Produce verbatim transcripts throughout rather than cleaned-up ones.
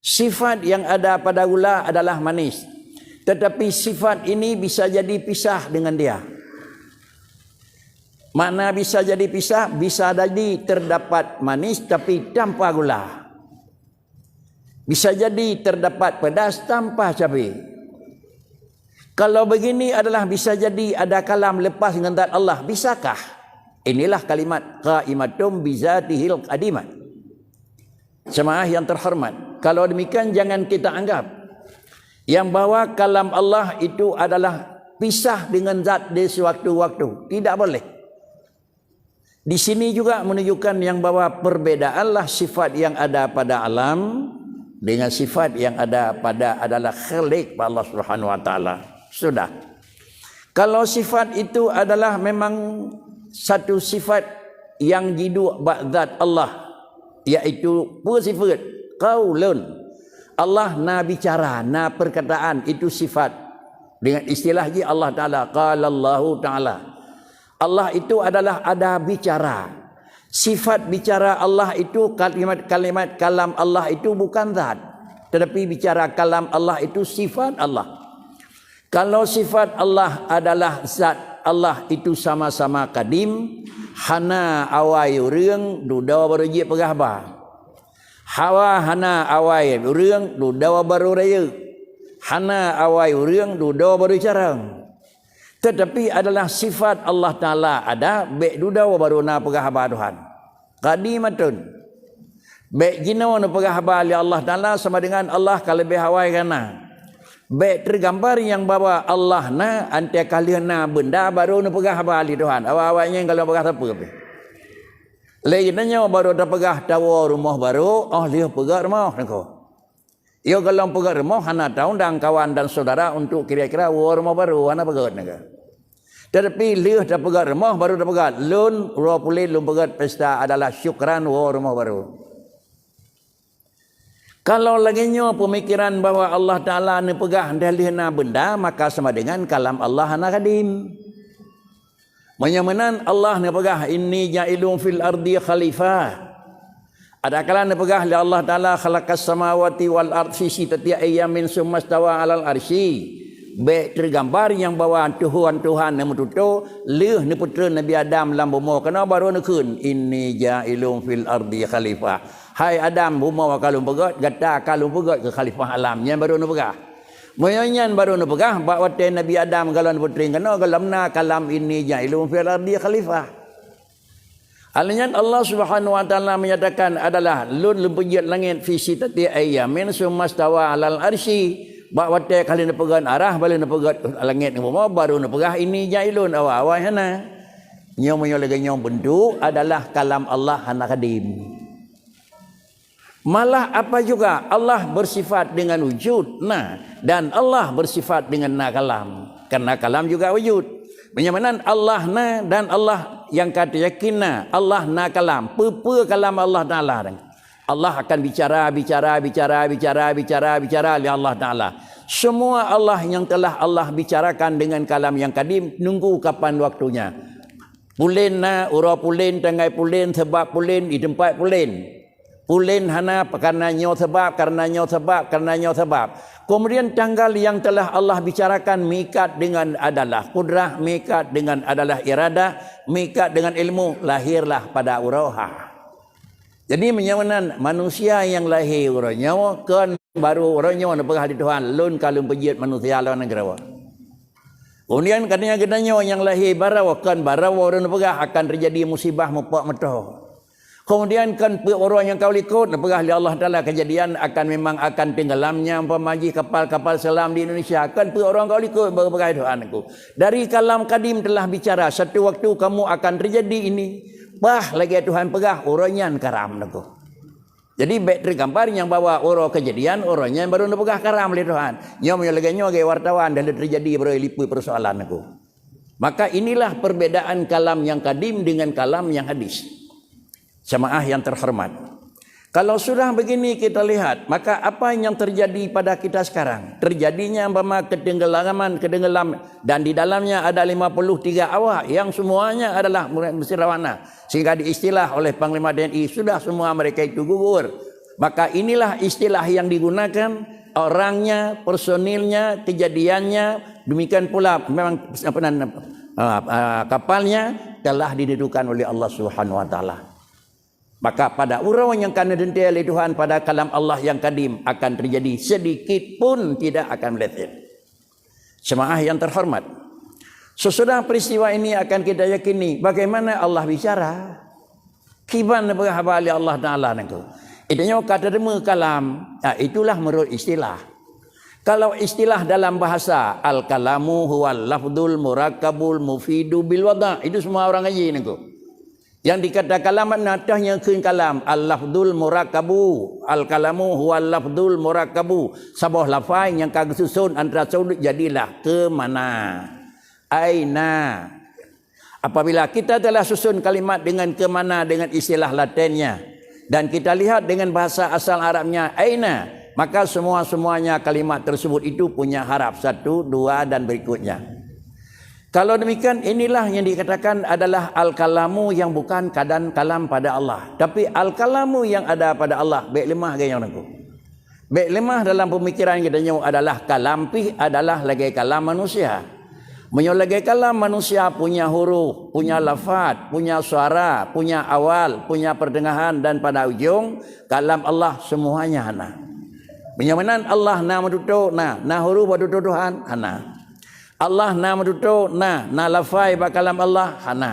Sifat yang ada pada gula adalah manis, tetapi sifat ini bisa jadi pisah dengan dia. Makna bisa jadi pisah, bisa jadi terdapat manis tapi tanpa gula. Bisa jadi terdapat pedas tanpa cabai. Kalau begini adalah bisa jadi ada kalam lepas dengan zat Allah. Bisakah? Inilah kalimat qaimatum bizatihil qadimah. Jemaah yang terhormat, kalau demikian jangan kita anggap yang bahwa kalam Allah itu adalah pisah dengan zat di sewaktu-waktu. Tidak boleh. Di sini juga menunjukkan yang bahwa perbedaanlah sifat yang ada pada alam dengan sifat yang ada pada adalah khalik Allah Subhanahu wa taala. Sudah. Kalau sifat itu adalah memang satu sifat yang jiduek bak zat Allah, yaitu peue sifat? Qaulun. Allah na bicara, na perkataan, itu sifat. Dengan istilah ji Allah Taala, qala Allahu Taala. Allah itu adalah ada bicara. Sifat bicara Allah itu, kalimat-kalimat kalam Allah itu bukan zat, tetapi bicara kalam Allah itu sifat Allah. Kalau sifat Allah adalah zat Allah itu sama-sama kadim, hana awai ureuëng dudoe baru jeuet peugah haba. Hawa hana awai ureuëng dudoe baru rayeuk. Hana awai ureuëng dudoe baru carông. Tetapi adalah sifat Allah Taala ada, bék dudoe baru na peugah haba Tuhan. Qadimatun. Bék jinoe neupeugah haba lé Allah Taala sama dengan Allah ka leubeh awai gana. Bék teugambar nyang bahwa Allah na, anté ka lheueh na beunda baru neupeugah haba lé Tuhan. Awai-awai nyan ka lheueh peugah sapeue pih. Lé geutanyoe baru tapeugah tawoe rumoh baru, óh lheueh peugét rumoh niko. Yo golom peugét rumoh hana taundang kawan dan saudara untuk kira-kira woe rumoh baru, hana peugét niko. Tetapi lheueh tapeugét rumoh baru tapeugét, lôn uroe pulen lôn peugét pesta adalah syukran woe rumoh baru. Kalau lagée nyoe peumikiran bahwa Allah Taala neupeugah dah lheueh na beunda, maka sama dengan kalam Allah hana kadim. Meunyoe meunan Allah neupeugah, "Inni ja'ilun fil ardi khalifah." Adakala neupeugah lé Allah Taala, "Khalaqas samawati wal ard fi sittati ayyamin tsumma stawa 'alal arsy." Bék teugambar nyang bahwa Tuhan-Tuhan neumeututoe lheueh neupeutreun Nabi Adam lam bumoe keunoe baru neukheun, "Inni ja'ilun fil ardi khalifah." Hai Adam, bumoe ka lôn peugét, gata ka lôn peugét keu khalifah alam. Nyan baru neupeugah. Meunyoe nyan baru neupeugah, bak watée Nabi Adam golom neupeutreng keunoe, golom na kalam, "Inni ja'ilun fil ardi khalifah." Alheuh nyan Allah Subhanahu wa Taala menyatakan adalah, "Lôn lôn peujeuet langét fi sittati ayyamin tsumma stawa 'alal arsy." Bak watée ka lheueh neupeugét arah, bak lheueh neupeugét langét ngon bumoe, baru neupeugah, "Inni ja'ilun," awai-awai hana. Nyoe meunyoe lagée nyoe bentuk adalah kalam Allah hana kadim. Malah apa juga Allah bersifat dengan wujud, na, dan Allah bersifat dengan na kalam. Karena kalam juga wujud. Meunyoe meunan Allah na dan Allah nyang ka teuyakin na, Allah na kalam. Peue-peue kalam Allah Taala nyan. Allah akan bicara, bicara, bicara, bicara, bicara, bicara lé Allah Taala. Semua Allah yang telah Allah bicarakan dengan kalam yang kadim, nunggu kapan waktunya. Pulen na, uroe pulen, tanggai pulen, sabab pulen, di teumpat pulen. Pulen hana, karena nyoe sabab, karena nyoe sabab, karena nyoe sabab. Kemudian tanggal yang telah Allah bicarakan mikat dengan adalah kudrah, mikat dengan adalah iradah, mikat dengan ilmu, lahirlah pada uroe ha. Jadi, meunyoe meunan manusia nyang lahé uroe nyoe, kon baru uroe nyoe neupeugah lé Tuhan, "Lôn ka lôn peujeuet manusia lom nanggroe." Kemudian katanya geutanyoe nyang lahé baroe, kon baroe uroe neupeugah akan teujadi musibah mupok meutoe. Kemudian kon peuet uroe nyang ka u likot neupeugah lé Allah Taala kejadian akan memang akan tenggelamnya umpama jih kapal-kapal selam di Indonesia. Kon peuet uroe nyang ka u likot baru peugah lé Tuhan aku. Dari kalam kadim telah bicara, satu waktu kamu akan terjadi ini. Bah lagée Tuhan peugah, uroe nyan karam lagoe. Jadi bék teugambar nyang bahwa uroe kejadian, uroe nyan baru neupeugah karam lé Tuhan. Nyoe meunyoe lagée nyoe lagée wartawan dah lheueh terjadi baru liput persoalan aku. Maka inilah perbedaan kalam nyang kadim dengan kalam nyang hadis. Jemaah yang terhormat. Kalau sudah begini kita lihat, maka apa yang terjadi pada kita sekarang? Terjadinya umpama ketenggelaman, ketenggelam, dan di dalamnya ada lima puluh tiga awak yang semuanya adalah murid mesir rawana. Sehingga diistilah oleh Panglima T N I, sudah semua mereka itu gugur. Maka inilah istilah yang digunakan, orangnya, personilnya, kejadiannya, demikian pula memang apa nan, ah, ah, kapalnya telah ditentukan oleh Allah Subhanahu Wa Taala. Maka pada uroe nyang ka neuteuntée lé Tuhan pada kalam Allah nyang kadim akan terjadi, sedikit pun tidak akan meleset. Jemaah yang terhormat, sesudah peristiwa ini akan kita yakini bagaimana Allah bicara. Kiban neupeugah haba lé Allah Taala nangku. Itu nyoe ka teudeungoe kalam. Ha, itulah menurut istilah. Kalau istilah dalam bahasa, al-kalamu huwal lafdul murakkabul mufidu bil wada'. Itu semua orang ngaji nangku. Yang dikata kalam makna teuh nyang kheun kalam, al-lafdul murakkabu, al-kalamu huwal lafdul murakkabu. Saboh lafai nyang ka geususun antara saudut jadilah ke mana. Aina. Apabila kita telah susun kalimat dengan ke mana dengan istilah latennya, dan kita lihat dengan bahasa asal Arabnya aina, maka semua-semuanya kalimat tersebut itu punya harap satu, dua, dan berikutnya. Kalau demikian, inilah yang dikatakan adalah al-kalamu yang bukan keadaan kalam pada Allah. Tapi al-kalamu yang ada pada Allah, bèk leumah geuh nyoe nangku. Bèk leumah dalam pemikiran geutanyoe adalah kalam pih adalah lagèe kalam manusia. Meunyoe lagèe kalam manusia punya huruf, punya lafaz, punya suara, punya awal, punya pertengahan dan pada ujung, kalam Allah semuanya hana. Meunyoe meunan Allah na meututoe, na, na huruf bak tutoe Tuhan, hana. Allah na meututoe, na, na lafai bak kalam Allah, hana.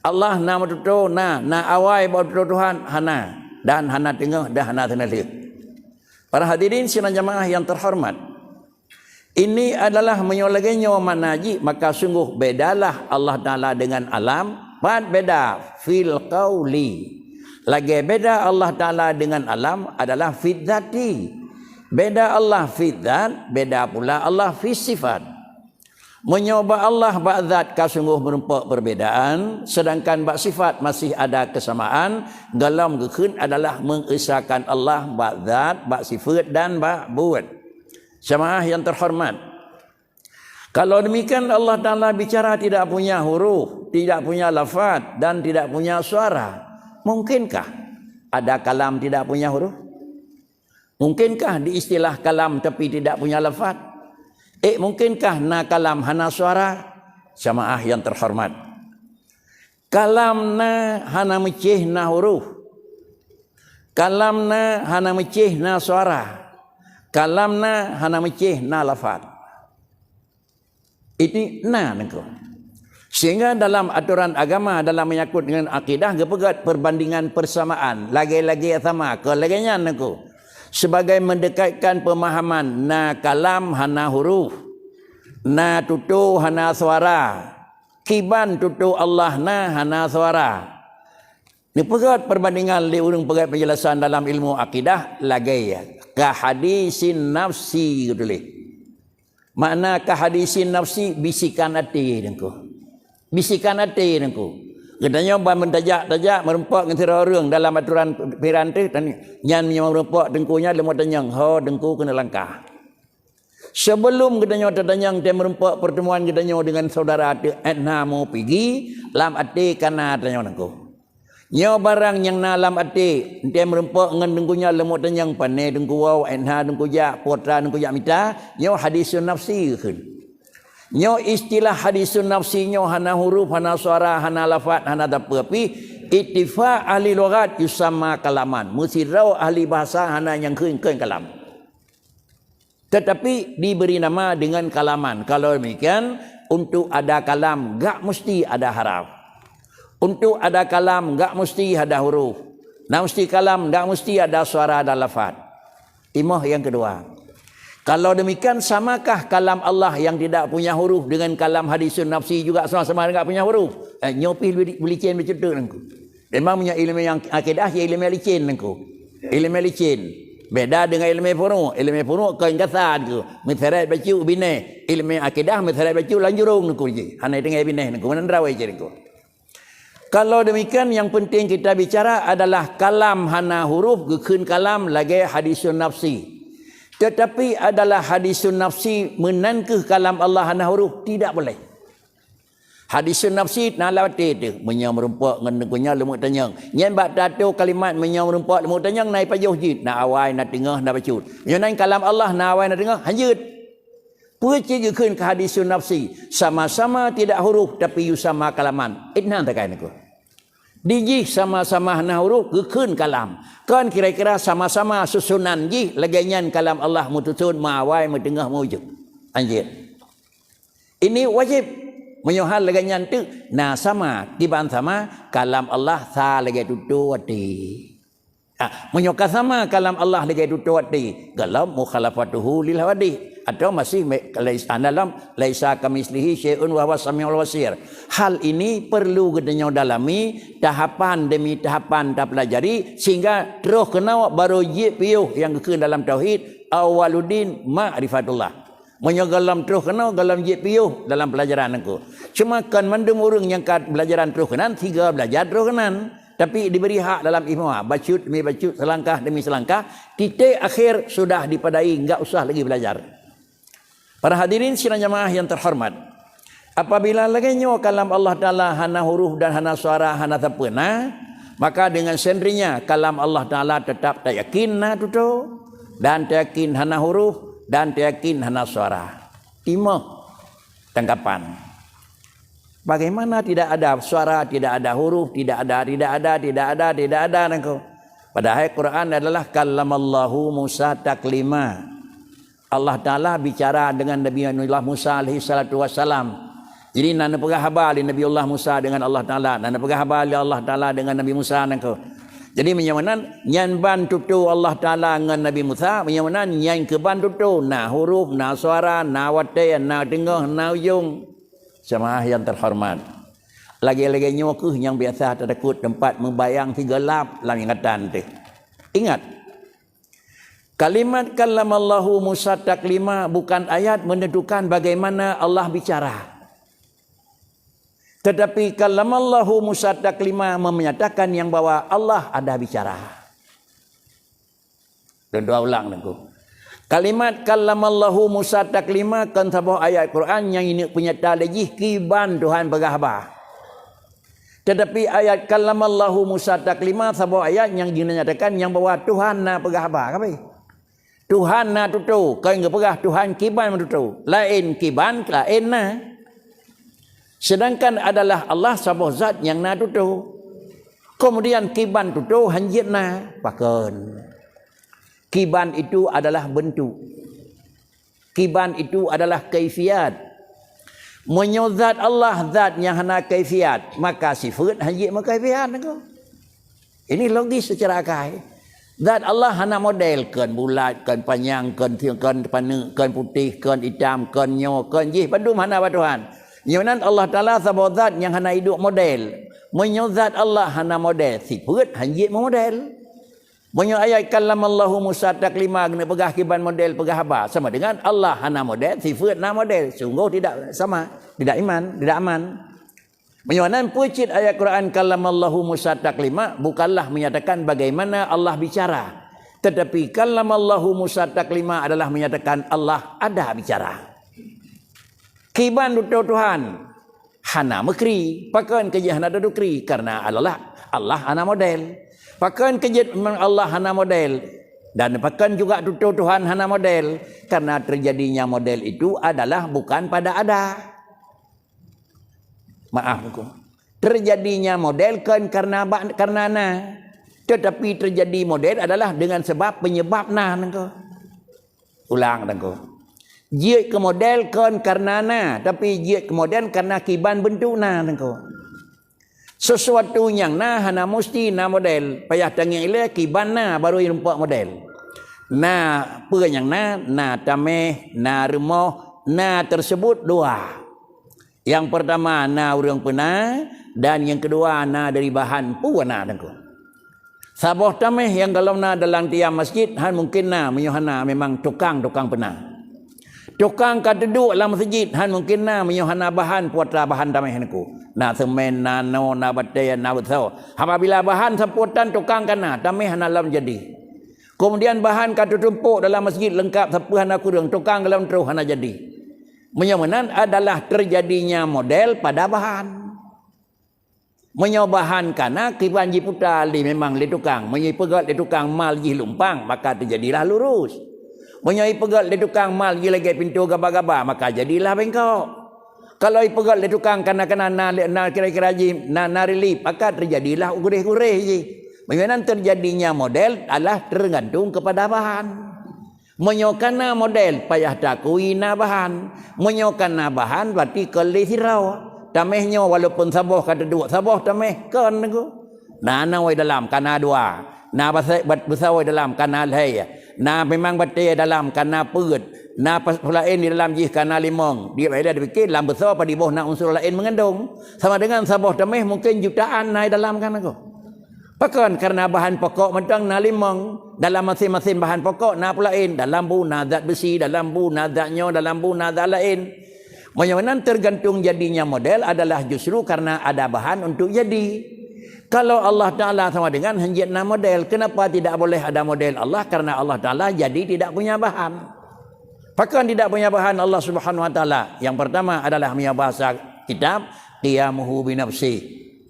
Allah na meututoe, na, na awai bak tutoe Tuhan, hana. Dan hana teungoh, dan hana teuneuh lheueh. Para hadirin sidang jamaah yang terhormat, ini adalah meunyoe lagèe nyoe makna jih, maka sungguh bedalah Allah Taala dengan alam, pat beda fil qauli. Lagèe beda Allah Taala dengan alam adalah fid dzati. Beda Allah fid dzat, beda pula Allah fis sifat. Meunyoe bak Allah bak zat ka sungguh meurumpok perbedaan, sedangkan bak sifat masih ada kesamaan, golom geukheun adalah mengesakan Allah bak zat, bak sifat dan bak buet. Jamaah yang terhormat, kalau demikian Allah Taala bicara tidak punya huruf, tidak punya lafaz dan tidak punya suara. Mungkinkah ada kalam tidak punya huruf? Mungkinkah diistilah kalam tapi tidak punya lafaz? Eh, mungkinkah na kalam hana suara? Jamaah yang terhormat, kalam na hana meucéh na huruf. Kalam na hana meucéh na suara. Kalam na hana meucéh na lafaz. Ini na nangku. Sehingga dalam aturan agama dalam menyangkut dengan akidah geupeugét perbandingan persamaan, lagèe-lagèe sama, keu lagèe nyan nangku. Sebagai mendekatkan pemahaman na kalam hana huruf, na tutoe hana suara, kiban tutoe Allah na hana suara. Neupeugét perbandingan lé ureueng peugét penjelasan dalam ilmu akidah lagèe ka hadisin nafsi geutuléh. Makna ka hadisin nafsi, bisikan até nangku. Bisikan até nangku. Geutanyoe ban meutajak-tajak meurumpok ngon sidroe ureueng dalam aturan pikiran teuh, nyan meunyoe meurumpok teungku nyan leumo tanyong, ho teungku keuneuk langkah. Sebelum geutanyoe tatanyong teuh meurumpok pertemuan geutanyoe dengan saudara teuh, eh, na mupigi, lam até ka na tanyoe nangku. Nyoe barang nyang na lam até, teuh meurumpok ngon teungku nyan leumo tanyong, pané teungku woe, eh, na teungku jak, putra teungku jak mita, nyoe hadisun nafsi kheun. Nyoe istilah hadisun nafsi nyoe hana huruf, hana suara, hana lafaz, hana teupeu pih. Ittifaq ahli lughat yusamma kalaman. Meusidroe ahli bahasa hana nyang kheun-kheun kalam. Tetapi diberi nama dengan kalaman. Kalau demikian, untuk ada kalam, gak mesti ada haraf. Untuk ada kalam, gak mesti ada huruf. Nah, mesti kalam, gak mesti ada suara dan lafaz. Timoh yang kedua. Kalau demikian, samakah kalam Allah yang tidak punya huruf dengan kalam hadisun nafsi juga sama-sama tidak punya huruf? Eh, nyoe pih beli, beli cen beucutuk nangku. Memang punya ilmu yang akidah, ya ilmu licin nangku. Ilmu licin. Beda dengan ilmu furu'. Ilmu furu' keu ingkasa nangku. Meuseret bacut binèh. Ilmu akidah meuseret bacut lam jurông nangku ji. Hana tinggai binèh nangku. Meunan rawai ji nangku. Kalau demikian, yang penting kita bicara adalah kalam hana huruf geukheun kalam lagèe hadisun nafsi. Tetapi adalah hadisun nafsi meunan keuh kalam Allah hana huruf, tidak boleh. Hadisun nafsi na lam até teuh. Meunyoe meurumpok ngon geuh nyoe leumeuk tanyong. Nyan bak tato kalimat meunyoe meurumpok leumeuk tanyong na ipajoh jih, na awai, na teungoh, na bacut. Meunyoe nan kalam Allah na awai, na teungoh, hanjeuet. Peue cit geukheun keu hadisun nafsi? Sama-sama tidak huruf tapi yusamma kalaman. Itnan takai niko. Dijih sama-sama hana huruf geukheun kalam. Kon kira-kira sama-sama susunan jih lagée nyan kalam Allah meutuson, meuawai, meuteungoh, meuujeueng. Hanjeuet. Ini wajib. Meunyoe hal lagée nyan teuk na sama, kiban sama, kalam Allah sa lagée tutoe até. Ah, meunyoe ka sama kalam Allah lagée tutoe até, golom mukhalafatuhu lil hawadith, atau masih me-, lais-, ah, dalam laisa kamitslihi syai'un wa huwas samiul basir. Hal ini perlu geutanyoe dalami tahapan demi tahapan tapelajari sehingga troh keunoe baru jeuet piôh nyang geukheun dalam tauhid, awwaluddin ma'rifatullah. Meunyoe golom troh keunoe, golom jeuet piôh dalam pelajaran niko. Cuma kon mandum ureuëng nyang ka pelajaran troh keunan, sigo belajar troh keunan. Tapi diberi hak dalam istimewa, bacut demi bacut, selangkah demi selangkah, titik akhir sudah dipadai, enggak usah lagi belajar. Para hadirin sidang jamaah yang terhormat, apabila lagée nyoe kalam Allah Taala hana huruf dan hana suara, hana sapeue na, maka dengan sendirinya kalam Allah Taala tetap tayakin na tutoe, dan tayakin hana huruf, dan tayakin hana suara. Timoh tanggapan. Bagaimana tidak ada suara, tidak ada huruf, tidak ada, tidak ada, tidak ada, tidak ada, nangko? Padahai Quran adalah kallamallahu Musa taklima. Allah Taala bicara dengan Nabi Allah Musa alaihi salatu wassalam. Jadi, na neupeugah haba lé Nabi Allah Musa dengan Allah Taala, na neupeugah haba lé Allah Taala dengan Nabi Musa nangko. Jadi, meunyoe meunan, nyan ban tutoe Allah Taala ngon Nabi Musa, meunyoe meunan, nyan keuban tutoe, na huruf, na suara, na watée, na teungoh, na ujong. Jamaah yang terhormat, lagée-lagée nyoe kheueh nyang biasa tatakot teumpat meubayang sigohlab lam ingatan teuh. Ingat, kalimat kallamallahu Musa taklima bukan ayat menentukan bagaimana Allah bicara. Tetapi kallamallahu Musa taklima menyatakan yang bahwa Allah ada bicara. Dan dua ulang nangko. Kalimat kallamallahu Musa taklima kon saboh ayat Quran nyang ineuk peunyata lé jih kiban Tuhan peugah haba. Tetapi ayat kallamallahu Musa taklima saboh ayat nyang jinyatakan nyang bahwa Tuhan na peugah haba, ka pi? Tuhan na tutoe, kon geupeugah Tuhan kiban meututoe. Laén kiban, laén na. Sedangkan adalah Allah saboh zat nyang na tutoe. Kemudian kiban tutoe hanjeuet na, pakon. Kiban itu adalah bentuk. Kiban itu adalah kaifiat. Meunyoe zat Allah zat nyang hana kaifiat, maka sifeut hanjeuet meukaifiat nangko. Ini logis secara akai. Zat Allah hana model, kon bulat, kon panyang, kon, kon paneuk, kon putéh, kon itam, kon nyoe, kon jih, bandum hana bak Tuhan. Nyoe nan Allah Taala saboh zat nyang hana iduek model. Meunyoe zat Allah hana model, sifeut hanjeuet meumodel. Meunyoe ayat kallamallahu Musa taklima geuneuk peugah kiban model peugah haba, sama dengan Allah hana model, sifeut na model. Sungguh tidak sama, tidak iman, tidak aman. Meunyoe nan peue cit ayat Quran kallamallahu Musa taklima bukanlah menyatakan bagaimana Allah bicara. Tetapi kallamallahu Musa taklima adalah menyatakan Allah ada bicara. Kiban tutoe Tuhan hana meukri, pakon keu jih hana tutoe kri, karena Allah, Allah hana model. Pakon keu jih memang Allah hana model, dan pakon juga tutoe Tuhan hana model, karena terjadinya model itu adalah bukan pada ada. Maaf, nangko. Terjadinya model kon karena ba-, karena na. Tetapi terjadi model adalah dengan sebab penyebab na, nangko. Ulang, nangko. Jeuet keu model kon karena na, tapi jeuet keu model karena kiban bentuk na, nangko. Sesuatu nyang na hana musti na model. Payah tangieng ilée kiban na baru rumpok model. Na peue nyang na? Na taméh, na rumoh, na tersebut dua. Yang pertama na ureuëng peuna, dan yang kedua na dari bahan peue na, nangko. Saboh taméh nyang golom na dalam tiang masjid han mungkin na meunyoe hana memang tukang-tukang peuna. Tukang ka teuduek lam masjid han mungkin na meunyoe hana bahan peue atra bahan taméh nangko. Na semen, na noe, na batée, na beusoe. Apabila bahan sapeue tan tukang ka na, taméh hana lom jadi. Kemudian bahan ka teutumpok dalam masjid leungkap sapeue hana kureueng, tukang golom troh hana jadi. Meunyoe meunan adalah teujadinya model pada bahan. Meunyoe bahan kana kiban jiputa lé memang lé tukang, meunyoe ipeugét lé tukang mal jih lumpang, maka teujadilah lurus. Meunyoe ipeugét lé tukang mal jih lagée pintoe gaba-gaba, maka jadilah bengkok. Kalau ipeugét lé tukang kana-kana na, na kira-kira jih na, na relief, maka teujadilah gureh-gureh jih. Meunyoe nan teujadinya model adalah teugantung kepada bahan. Meunyoe kana model payah takui na bahan. Meunyoe kana bahan berarti kon lé sidroe. Tameh nyoe walaupun saboh ka teuduek, saboh tameh kon nyoe. Na nawai dalam kana dua. Na basa-, bat-, beusawai dalam kana lhée. Na memang batée dalam kana peuet. Na pas-, peulaén di dalam jih kana limong. Di bak ila dipike lam beusoe padum boh na unsur laén meungandong. Sama dengan saboh tameh mungkin jutaan na dalam kana nyoe. Pakon? Karena bahan pokok mantong na limong. Dalam maséng-maséng bahan pokok na peulaén. Dalam bu na zat beusi, dalam bu na zat nyoe, dalam bu na zat laén. Meunyoe nan tergantung jadinya model adalah justru karena ada bahan untuk jadi. Kalau Allah Ta'ala sama dengan hanjeuet na model, kenapa tidak boleh ada model Allah? Karena Allah Ta'ala jadi tidak punya bahan. Pakon tidak punya bahan Allah Subhanahu Wa Ta'ala? Yang pertama adalah punya bahasa kitab, qiyamuhu binafsih.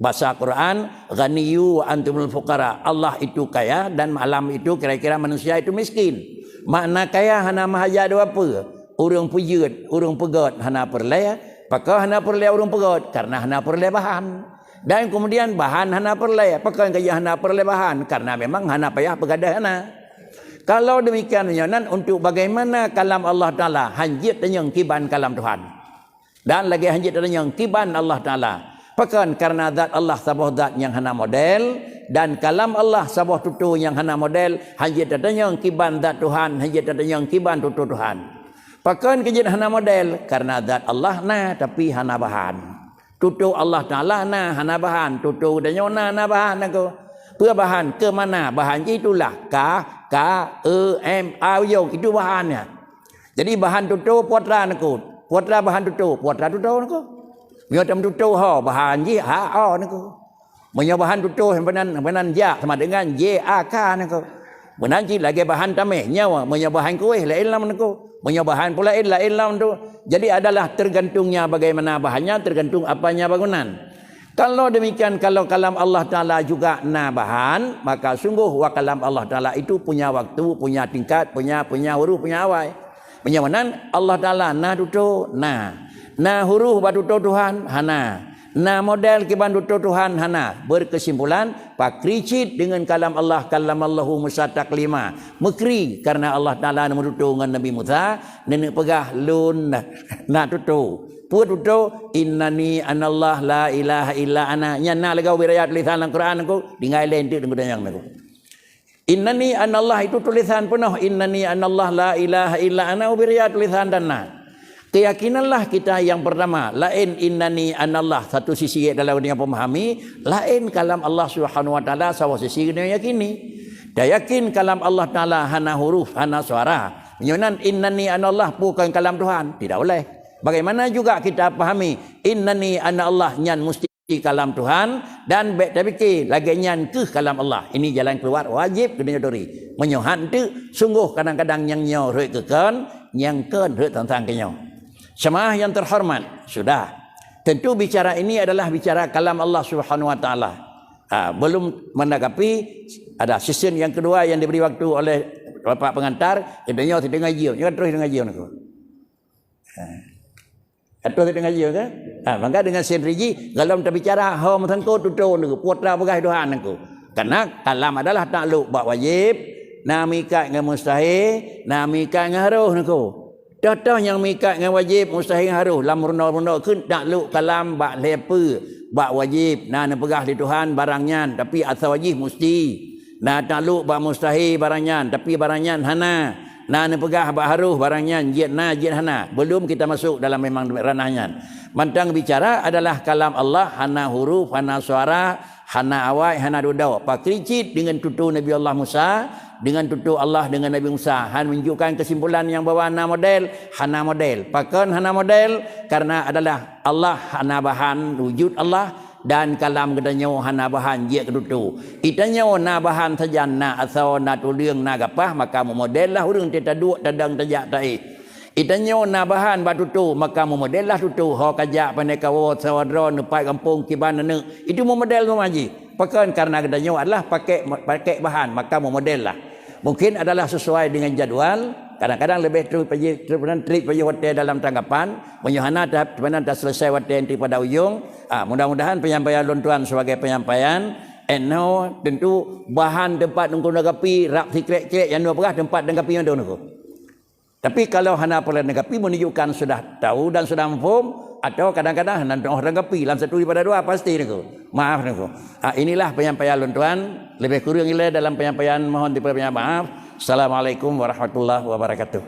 Bahasa Quran, "Ghaniyyu wa antumul fuqara." Allah itu kaya dan alam itu kira-kira manusia itu miskin. Makna kaya hana meuhajat dua peue. Ureuëng peujeuet, ureuëng peugét hana peureulée. Pakon hana peureulée ureuëng peugét? Karena hana peureulée bahan. Dan kemudian bahan hana peureulée. Pakon kaya hana peureulée bahan? Karena memang hana payah peugadeh hana. Kalau demikian, nyoe nan untuk bagaimana kalam Allah Ta'ala hanjeuet tanyong kiban kalam Tuhan. Dan lagée hanjeuet tanyong kiban Allah Ta'ala. Pakon? Karena zat Allah saboh zat nyang hana model, dan kalam Allah saboh tutoe nyang hana model, hanjeuet tatanyong kiban zat Tuhan, hanjeuet tatanyong kiban tutoe Tuhan. Pakon keu jeuet hana model? Karena zat Allah na, tapi hana bahan. Tutoe Allah Ta'ala na, hana bahan. Tutoe geutanyoe na, na bahan nyoe. Peue bahan? Keu mana? Bahan jih itulah ka, ka, e, em, a, ujong. Itu bahannya. Jadi bahan tutoe putra nyoe. Putra bahan tutoe, putra tutoe nyoe. Meunyoe tam tutoe ho, bahan jih ha, o nyoe. Meunyoe bahan tutoe meunan, meunan jak sama dengan J A K nyoe. Meunan cit lagée bahan tameh nyoe, meunyoe bahan kueh laén lam nyoe. Meunyoe bahan pula laén, laén lam tu. Jadi adalah tergantungnya bagaimana bahannya, tergantung apanya bangunan. Kalau demikian, kalau kalam Allah Ta'ala juga na bahan, maka sungguh wa kalam Allah Ta'ala itu punya waktu, punya tingkat, punya, punya huruf, punya awai. Meunyoe meunan, Allah Ta'ala na tutoe? Na. Na huruf bak tutoe Tuhan? Hana. Na model kiban tutoe Tuhan? Hana. Berkesimpulan, pakri cit dengan kalam Allah, kallamallahu Musa taklima. Meukri karena Allah Ta'ala neumeututoe ngon Nabi Musa, neuneuk peugah lôn na tutoe. Peue tutoe? Innani anallah la ilaha illa ana. Nyan na lagée ubé raya tulisan lam Quran nyoe, tinggai lé enteuk deungon nyang nyoe. Innani anallah itu tulisan peunoh, innani anallah la ilaha illa ana ubé raya tulisan dan na. Keyakinanlah kita yang pertama, laén innani anallah satu sisi dalam dia pemahami, laén kalam Allah Subhanahu wa Taala saboh sisi keuneuk yakini. Tayakin kalam Allah Taala hana huruf, hana suara. Meunyoe nan innani anallah bukan kalam Tuhan, tidak boleh. Bagaimana juga kita pahami innani anallah nyan musti kalam Tuhan dan bék tapike lagée nyan keuh kalam Allah. Ini jalan keluar wajéb keuneuk turi. Meunyoe han teuk, sungguh kadang-kadang nyang nyoe rhot keu kon, nyang kon rhot teuntang keu nyoe. Jemaah yang terhormat, sudah. Tentu bicara ini adalah bicara kalam Allah Subhanahu wa Taala. Ha, belum menanggapi, ada sesi yang kedua yang diberi waktu oleh Bapak Pengantar, kita nyoe siteungoh jeuem, nyoe terus siteungoh jeuem aku. Ha. Atau siteungoh jeuem ke? Ha, maka dengan sendiri jih, kalau tabicara, ho meusangkot tutoe nyoe, putra peugah Tuhan nyoe. Karena kalam adalah takluk bak wajib, na meuikat ngon mustahil, na meuikat ngon harôh nyoe. Toh-toh nyang meuikat ngon wajib, mustahil, harôh lam runoe-runoe kheun takluk kalam bak lhée peue, bak wajib, na neupeugah lé Tuhan barang nyan, tapi asai jih musti. Na takluk bak mustahil barang nyan, tapi barang nyan hana. Na neupeugah bak harôh barang nyan jeuet na, jeuet hana. Belum kita masuk dalam memang ranah nyan. Mantong bicara adalah kalam Allah, hana huruf, hana suara, hana awai, hana dudoe. Pakri cit dengan tutoe Nabi Allah Musa, dengan tutoe Allah dengan Nabi Musa. Han menunjukkan kesimpulan nyang bahwa na model, hana model. Pakon hana model? Karena adalah Allah hana bahan wujud Allah dan kalam geutanyoe hana bahan jeuet keu tutoe. Geutanyoe na bahan sajan, na asoe, na tuleueng, na gapah, maka meumodel lah ureuëng teuh taduek, tadong, tajak, taéh. Geutanyoe na bahan bak tutoe, maka meumodel lah tutoe. Ho kajak pandai kawoe, sawadroe, neupat gampông, kiban aneuk. Itu meumodel teuma jih. Pakon? Karena geutanyoe adalah pakek, pakek bahan, maka meumodel lah. Mungkin adalah sesuai dengan jadual. Kadang-kadang leubeh trip pajoh, trip pajoh watèe dalam tanggapan. Meunyoe hana ta-, meunan taseuleusoe watèe nyan pada ujong. Ah, mudah-mudahan penyampaian lôn tuan sebagai penyampaian. Enoe tentu bahan teumpat nanggroe nanggapi, rab sikrek-krek nyang nyoe peugah teumpat nanggapi mandum nanggroe. Tapi kalau hana peureulèe nanggapi menunjukkan sudah tahu dan sudah mafhum, atau kadang-kadang hana teu'oh nanggapi lam satu daripada dua, pasti nanggroe. Maaf nanggroe. Ah, inilah penyampaian lôn tuan, lebih kurang ilèe dalam penyampaian mohon diperbanyak maaf. Assalamualaikum warahmatullahi wabarakatuh.